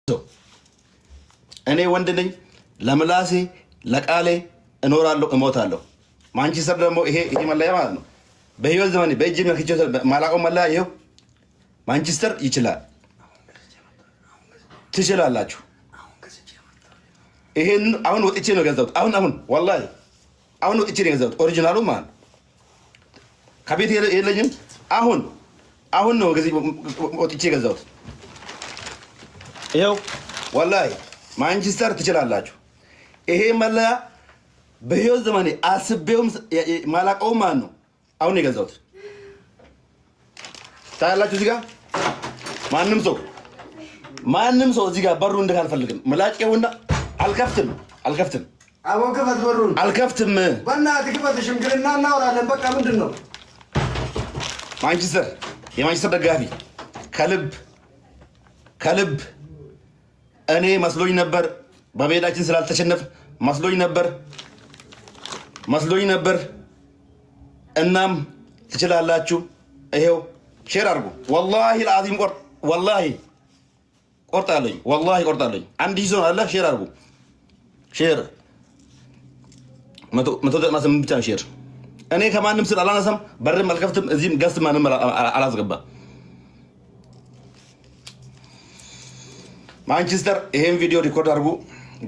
ሰው እኔ ወንድ ነኝ። ለምላሴ ለቃሌ እኖራለሁ፣ እሞታለሁ። ማንቸስተር ደግሞ ይሄ መለያ ማለት ነው። በህይወት ዘመኔ በእጅ ነክቼ ማላውቀው መለያ ይኸው። ማንቸስተር ይችላል፣ ትችላላችሁ። ይሄን አሁን ወጥቼ ነው የገዛሁት። አሁን አሁን ወላሂ አሁን ወጥቼ ነው የገዛሁት። Original ኡ ማለት ከቤት የለኝም። አሁን አሁን ነው ወጥቼ የገዛሁት። ይኸው ወላሂ ማንቸስተር ትችላላችሁ። ይሄ መለያ በህይወት ዘመኔ አስቤውም ማላውቀውም ማለት ነው። አሁን የገዛሁት ታያላችሁ። እዚህ ጋር ማንም ሰው ማንም ሰው እዚህ ጋር በሩ እንድህ አልፈልግም። ምላቄውና አልከፍትም፣ አልከፍትም፣ አቦ ክፈት በሩን። አልከፍትም። በእናትህ ክፈት። ሽምግልና እናወራለን። በቃ ምንድን ነው? ማንቸስተር የማንቸስተር ደጋፊ ከልብ ከልብ እኔ መስሎኝ ነበር፣ በሜዳችን ስላልተሸነፍ መስሎኝ ነበር መስሎኝ ነበር። እናም ትችላላችሁ። ይሄው share አድርጉ። ወላሂ ለአዚም ቆርጥ ወላሂ ቆርጣለኝ፣ ወላሂ ቆርጣለኝ። 1000 ሰው አለ። Share አድርጉ። Share 198 ብቻ ነው share። እኔ ከማንም ስል አላነሳም፣ በርም አልከፍትም፣ እዚህም guest ማንም አላስገባ። ማንቸስተር ይሄን ቪዲዮ record አድርጉ።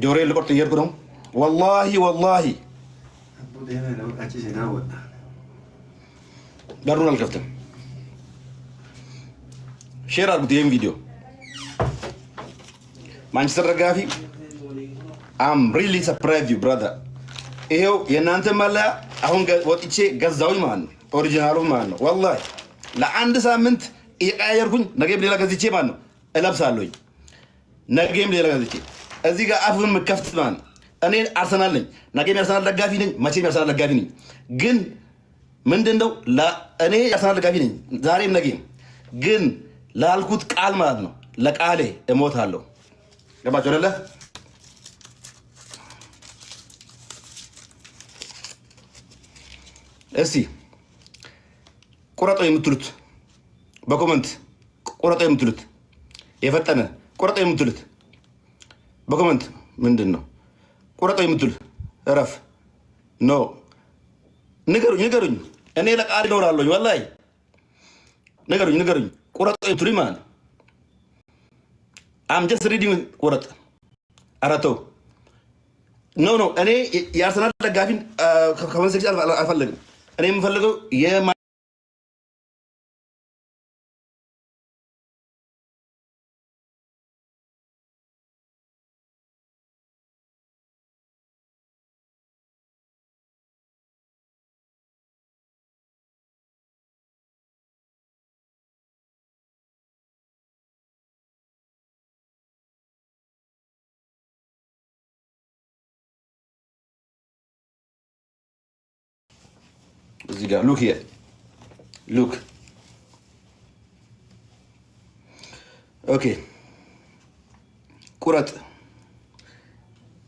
ጆሮዬን ልቆርጥ እየሄድኩ ነው። ወላሂ ወላሂ በሩን አልከፍትም። Share አድርጉት ይሄን ቪዲዮ። ማንቸስተር ደጋፊ I'm really surprise you brother። ይሄው የእናንተ መለያ አሁን ወጥቼ ገዛውኝ ማለት ነው። Original ኡ ማለት ነው። ወላሂ ለአንድ ሳምንት እየቀያየርኩኝ ነገም ሌላ ገዝቼ ማለት ነው እለብሳለሁኝ። ነገም ሌላ ገዝቼ እዚህ ጋር አፍ የምከፍት ማለት ነው። እኔ አርሰናል ነኝ፣ ነገም የአርሰናል ደጋፊ ነኝ፣ መቼም የአርሰናል ደጋፊ ነኝ። ግን ምንድን ነው እኔ የአርሰናል ደጋፊ ነኝ ዛሬም ነገም፣ ግን ላልኩት ቃል ማለት ነው ለቃሌ እሞታለሁ። ገባችሁ አይደለ? እስቲ ቁረጠው የምትሉት በ comment ቁረጠው የምትሉት የፈጠነ ቁረጠው የምትሉት በ comment ምንድን ነው ቁረጠው የምትሉት? እረፍ no ንገሩኝ፣ ንገሩኝ። እኔ ለቃል እኖራለሁኝ። ወላሂ ንገሩኝ፣ ንገሩኝ። ቁረጠው የምትሉኝ ማለት ነው። I'm just reading ቁረጥ። ኧረ ተው no no። እኔ የአርሰናል ደጋፊን comment section አልፈልግም። እኔ የምፈልገው እዚህ ጋር look look okay፣ ቁረጥ፣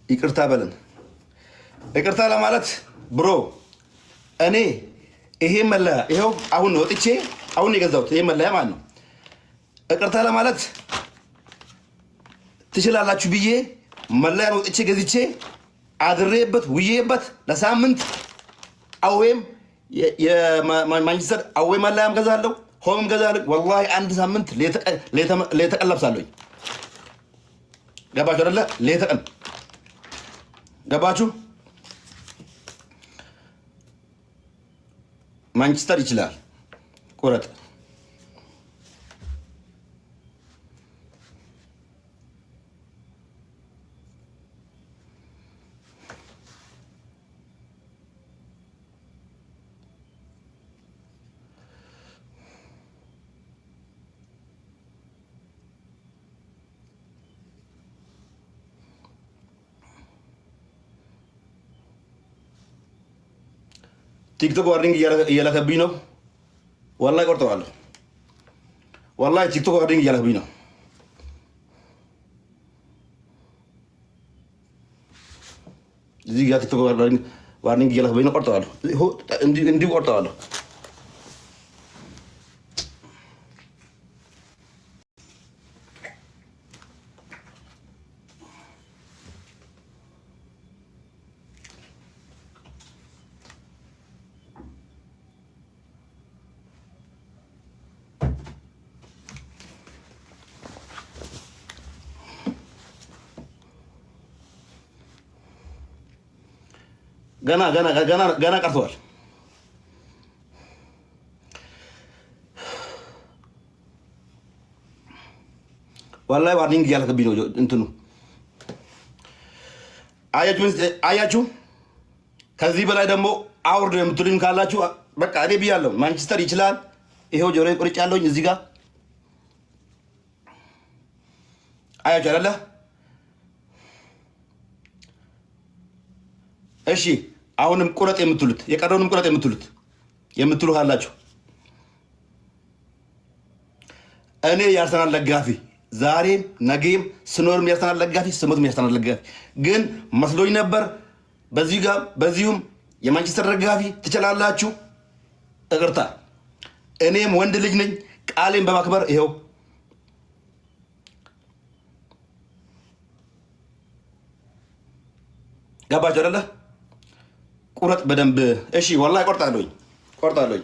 ይቅርታ በለን። ይቅርታ ለማለት bro እኔ ይሄ መለያ ይኸው አሁን ወጥቼ አሁን የገዛሁት ይሄ መለያ ማለት ነው። ይቅርታ ለማለት ትችላላችሁ ብዬ መለያን ወጥቼ ገዝቼ አድሬበት ውዬበት ለሳምንት away ም የማንቸስተር away መለያም ገዛለሁ፣ home ም ገዛለሁ። ወላሂ አንድ ሳምንት ሌተ ቀን ለብሳለሁኝ። ገባችሁ አይደለ? ሌተ ቀን ገባችሁ? ማንቸስተር ይችላል። ቁረጥ። ቲክቶክ warning እየላከብኝ ነው። ወላሂ ቆርጠዋለሁ። ወላሂ ቲክቶክ warning እየላከብኝ ነው። እዚህ ጋር ቲክቶክ warning እየላከብኝ ነው። ቆርጠዋለሁ። እንዲሁ ቆርጠዋለሁ። ገና ገና ገና ገና ቀርተዋል። ዋላይ warning እያለከብኝ ነው እንትኑ። አያችሁ። ከዚህ በላይ ደግሞ አውርድ የምትሉኝ ካላችሁ በቃ እኔ ብያለሁ። ማንቸስተር ይችላል። ይሄው ጆሮዬን ቆርጬ ያለሁኝ እዚህ ጋር አያችሁ አይደለ? እሺ አሁንም ቁረጥ የምትሉት፣ የቀረውንም ቁረጥ የምትሉ ካላችሁ፣ እኔ የአርሰናል ደጋፊ ዛሬም ነገም ስኖርም የአርሰናል ደጋፊ፣ ስሞትም የአርሰናል ደጋፊ ግን መስሎኝ ነበር። በዚህ ጋር በዚሁም የማንቸስተር ደጋፊ ትችላላችሁ። ይቅርታ፣ እኔም ወንድ ልጅ ነኝ። ቃሌን በማክበር ይኸው ገባችሁ አይደለ? ቁረጥ በደንብ እሺ። ወላሂ ቆርጣለሁኝ፣ ቆርጣለሁኝ።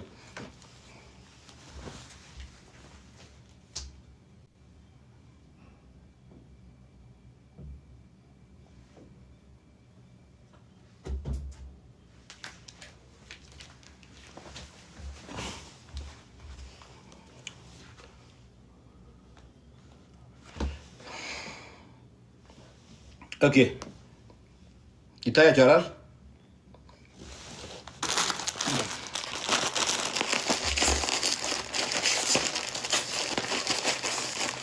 Okay፣ ይታያችኋል።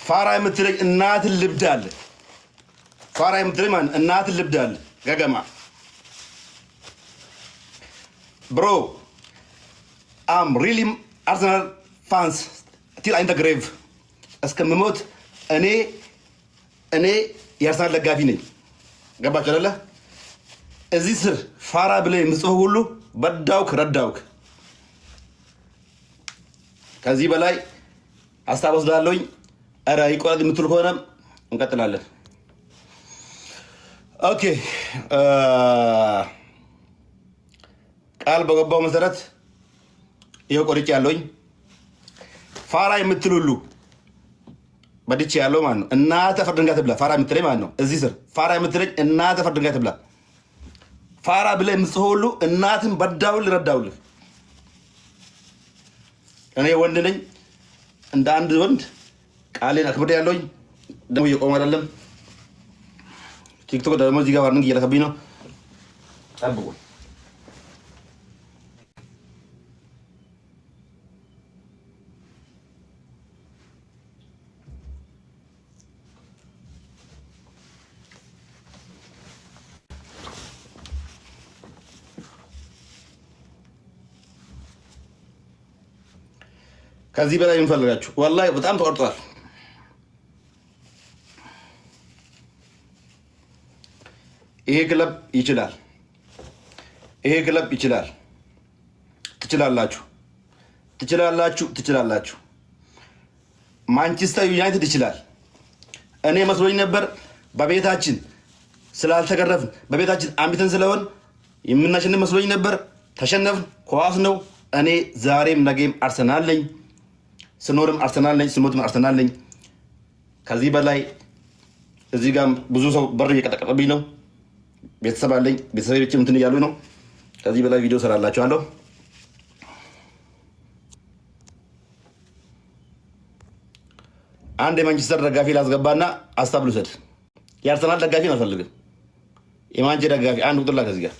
ፋራ የምትለኝ እናትን ልብድ አለ። ፋራ የምትለኝ ማለት እናትን ልብድ አለ። ገገማ bro, I'm really Arsenal fans till in the grave፣ እስከምሞት እኔ የአርሰናል ደጋፊ ነኝ። ገባችሁ አይደለ? እዚህ ስር ፋራ ብለህ የምጽፈው ሁሉ በዳውክ ረዳውክ። ከዚህ በላይ ሀሳብ ወስዳለሁኝ። ኧረ ይቆረጥ የምትሉ ከሆነ እንቀጥላለን። Okay፣ ቃል በገባው መሰረት ይኸው ቆርጬ ያለሁኝ። ፋራ የምትል ሁሉ በድቼ ያለው ማለት ነው። እናተ አፈር ድንጋይ ትብላ። ፋራ የምትለኝ ማለት ነው። እዚህ ስር ፋራ የምትለኝ እናተ አፈር ድንጋይ ትብላ። ፋራ ብለህ የምጽፈው ሁሉ እናትን በዳውልህ ረዳውልህ። እኔ ወንድ ነኝ። እንደ አንድ ወንድ ቃሌን አክብሬ ያለሁኝ። ደግሞ እየቆመ አይደለም። ቲክቶክ ደግሞ እዚህ ጋር warning እየላከብኝ ነው። ጠብቁ። ከዚህ በላይ የምፈልጋችሁ ወላሂ በጣም ተቆርጧል። ይሄ ክለብ ይችላል። ይሄ ክለብ ይችላል። ትችላላችሁ፣ ትችላላችሁ፣ ትችላላችሁ። ማንቸስተር ዩናይትድ ይችላል። እኔ መስሎኝ ነበር በቤታችን ስላልተገረፍን፣ በቤታችን unbeaten ስለሆን የምናሸንፍ መስሎኝ ነበር። ተሸነፍን። ኳስ ነው። እኔ ዛሬም ነገም አርሰናል ነኝ። ስኖርም አርሰናል ነኝ፣ ስሞትም አርሰናል ነኝ። ከዚህ በላይ እዚህ ጋም ብዙ ሰው በር እየቀጠቀጠብኝ ነው። ቤተሰብ አለኝ። ቤተሰብ እንትን እያሉ ነው። ከዚህ በላይ ቪዲዮ ሰራላችኋለሁ። አንድ የማንቸስተር ደጋፊ ላስገባና ሀሳብ ልውሰድ። የአርሰናል ደጋፊ አልፈልግም። የማንቼ ደጋፊ አንድ ቁጥር ላይ ከዚህ ጋር።